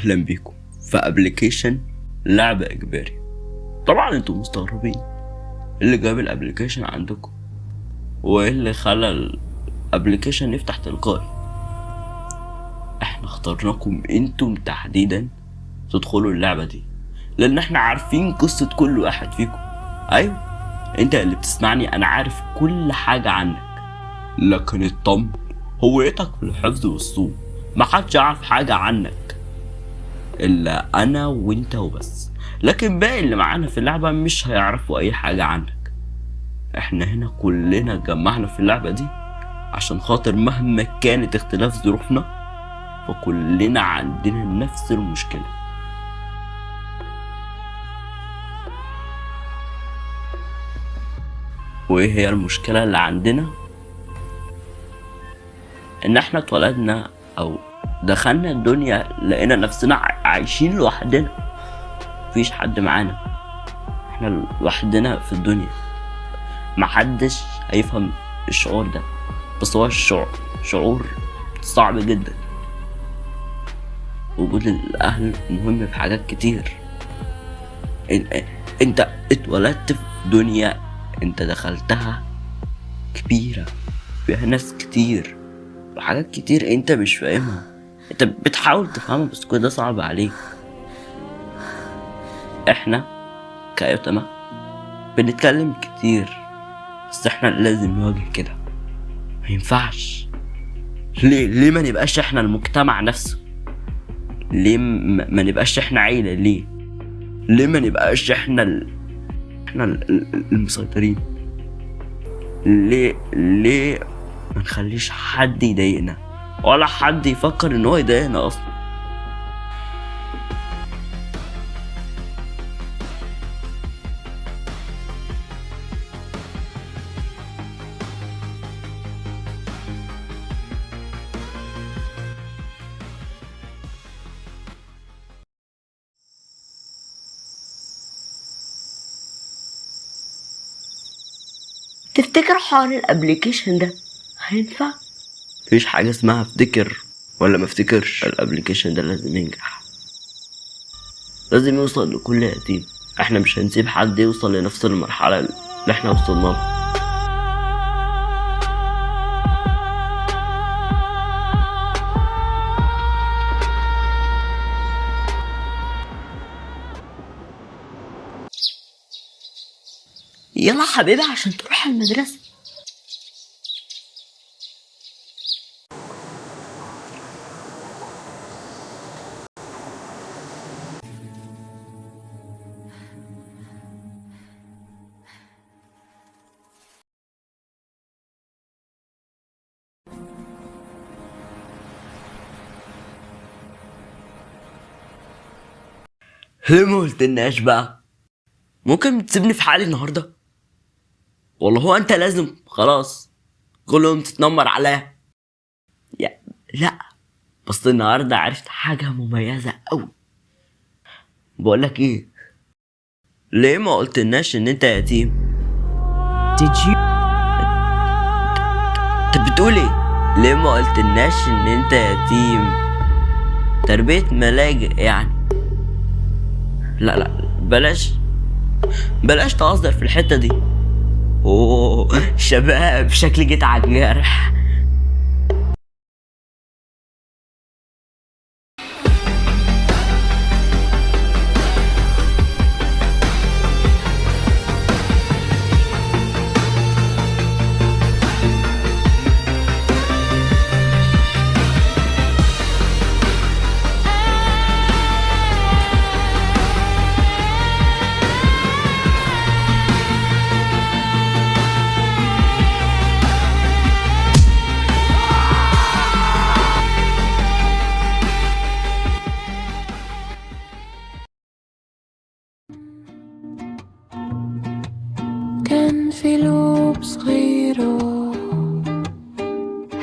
اهلا بيكم في application لعب اجباري. طبعا انتم مستغربين اللي جاب ال application عندكم وايه اللي خلى ال application يفتح تلقائي. احنا اخترناكم انتم تحديدا تدخلوا اللعبة دي لان احنا عارفين قصة كل واحد فيكم. ايوه انت اللي بتسمعني، انا عارف كل حاجة عنك، لكن اطمن، هويتك في الحفظ والصون، محدش يعرف حاجة عنك الا انا وانت وبس، لكن باقي اللي معانا في اللعبة مش هيعرفوا اي حاجة عنك. احنا هنا كلنا اتجمعنا في اللعبة دي عشان خاطر مهما كانت اختلاف ظروفنا فكلنا عندنا نفس المشكلة. وايه هي المشكلة اللي عندنا؟ ان احنا اتولدنا او دخلنا الدنيا لقينا نفسنا عايشين لوحدنا، مفيش حد معانا، احنا لوحدنا في الدنيا، محدش هيفهم الشعور ده، بس هو شعور صعب جدا. وجود الاهل مهم في حاجات كتير. انت اتولدت في دنيا انت دخلتها كبيرة، فيها ناس كتير وحاجات كتير انت مش فاهمها، انت بتحاول تفهمها بس كل ده صعب عليك. احنا كأيتامى بنتكلم كتير بس احنا لازم نواجه كده، ما ينفعش. ليه ما نبقاش احنا المجتمع نفسه؟ ليه ما نبقاش احنا عيلة؟ ليه ما نبقاش احنا المسيطرين؟ ليه ما نخليش حد يضايقنا ولا حد يفكر ان هو يضايقنا اصلا؟ تفتكر حوار ال application ده هينفع؟ مفيش حاجة اسمها افتكر ولا ما افتكرش. ال application ده لازم ينجح، لازم يوصل لكل يتيم. احنا مش هنسيب حد يوصل لنفس المرحلة اللي احنا وصلنا لها. يلا حبيبي عشان تروح المدرسة. ليه ما قلتلناش بقى؟ ممكن تسيبني في حالي النهارده؟ والله هو انت لازم خلاص كل يوم تتنمر عليا؟ يا لا، بس النهارده عرفت حاجة مميزة قوي. بقولك ايه، ليه ما قلتلناش ان انت يتيم؟ Did you انت بتقول ايه؟ ليه ما قلتلناش ان انت يتيم؟ تربية ملاجئ يعني. لا بلاش تهزر في الحتة دي. اوه شباب، شكلي جيت على الجرح. كان في لوب صغيرة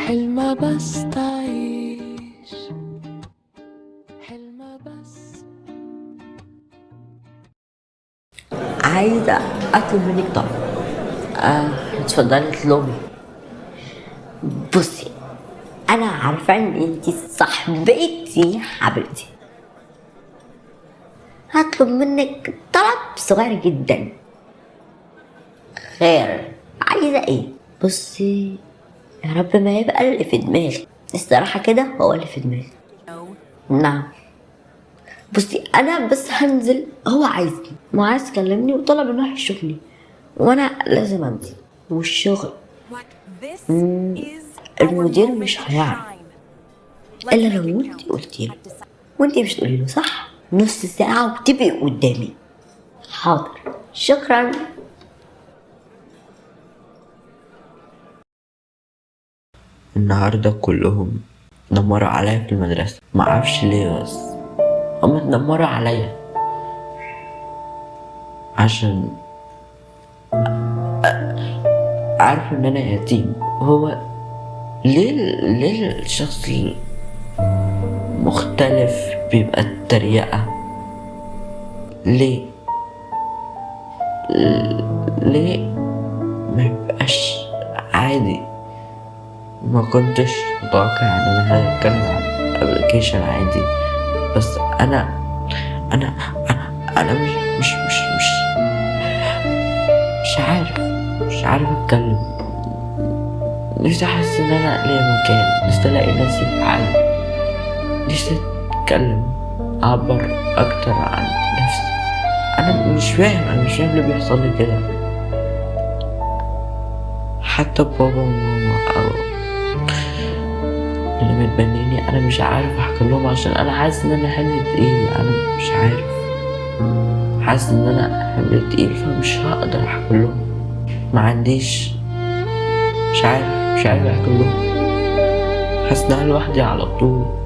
حلمة بس تعيش، حلمة بس. عايزة أطلب منك طلب. اتفضلي اطلبي. بصي، أنا عارفة إن أنتي صاحبتي حبيبتي، اطلب منك طلب صغير جدا. خير، عايزه ايه؟ بصي يا رب ما يبقى اللي في دماغي، الصراحة كده هو اللي في دماغي. نعم. بصي انا بس هنزل، هو عايزني، ما عايز يكلمني وطلب انه يشوفني وانا لازم انزل، والشغل المدير مش هيعرف الا لو انتي قلتي له، وانتي مش تقولي له صح؟ نص ساعة وتبقي قدامي. حاضر، شكرا. النهاردة كلهم اتنمروا عليا في المدرسة، معرفش ليه بس هم اتنمروا عليا عشان عارف ان انا يتيم. هو ليه الشخص المختلف بيبقى التريقة؟ ليه ما يبقاش عادي؟ ما كنتش متوقع ان انا هتكلم عن application عادي، بس انا انا انا مش مش مش مش مش عارف، مش عارف اتكلم. نفسي احس ان انا ليا مكان، نفسي الاقي نفسي في حالي، نفسي اتكلم، اعبر اكتر عن نفسي. انا مش فاهم، انا مش فاهم ليه بيحصل لي كده. حتى بابا وماما او اللي متبنيني انا مش عارف احكي لهم، عشان انا حاسس ان انا حمل تقيل. انا مش عارف، حاسس ان انا حمل تقيل، فمش هقدر احكي لهم. ما عنديش، مش عارف احكي لهم. حاسس ان انا لوحدي على طول.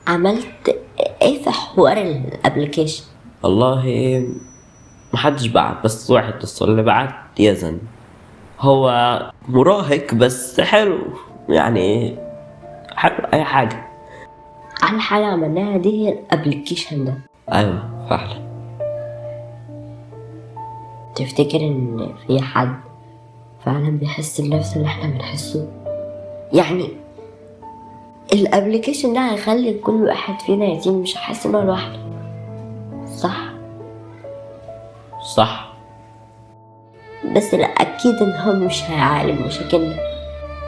عملت ايه في حوار ال application؟ والله محدش بعت، بس واحد بس اللي بعت يزن. هو مراهق بس حلو، يعني حلو اي حاجة. احلى حاجة عملناها دي هي ال application ده. ايوه فعلا. تفتكر ان في حد فعلا بيحس بنفس اللي احنا بنحسه؟ يعني ال application ده هيخلي كل واحد فينا يتيم مش هيحس انه لوحده، صح؟ صح، بس لا، اكيد ان هو مش هيعالج مشاكلنا.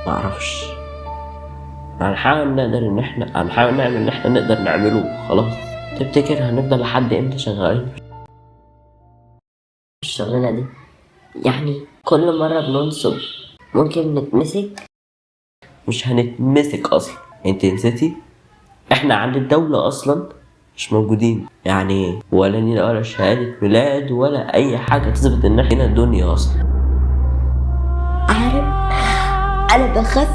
معرفش، هنحاول نقدر ان احنا هنحاول نعمل اللي احنا نقدر نعمله. خلاص. تفتكر هنفضل لحد امتى شغالين الشغلانة دي؟ يعني كل مرة بننصب ممكن نتمسك. مش هنتمسك اصلا، انت نسيتي احنا عند الدولة اصلا مش موجودين، يعني ولا لينا ولا شهادة ميلاد ولا اي حاجة تثبت ان احنا الدنيا اصلا. عارف انا بخاف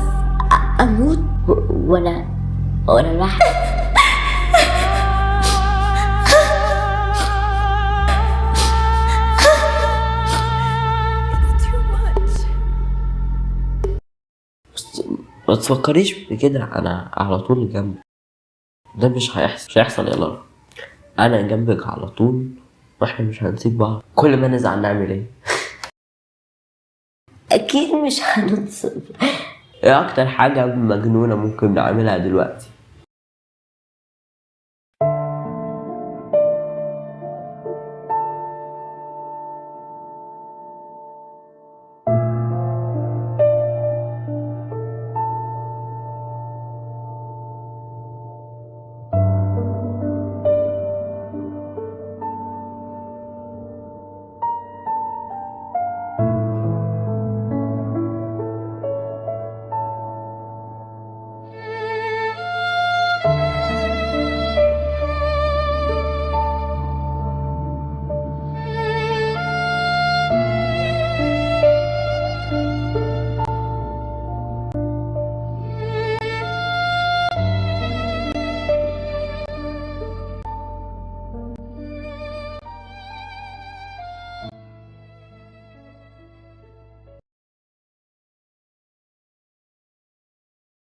اموت وانا لوحدي. ما تفكريش بكده، انا على طول جنبك. ده مش هيحصل يا لارا، انا جنبك على طول، واحنا مش هنسيب بعض. كل ما نزعل نعمل ايه؟ اكيد مش هننصب. ايه اكتر حاجة مجنونة ممكن نعملها دلوقتي؟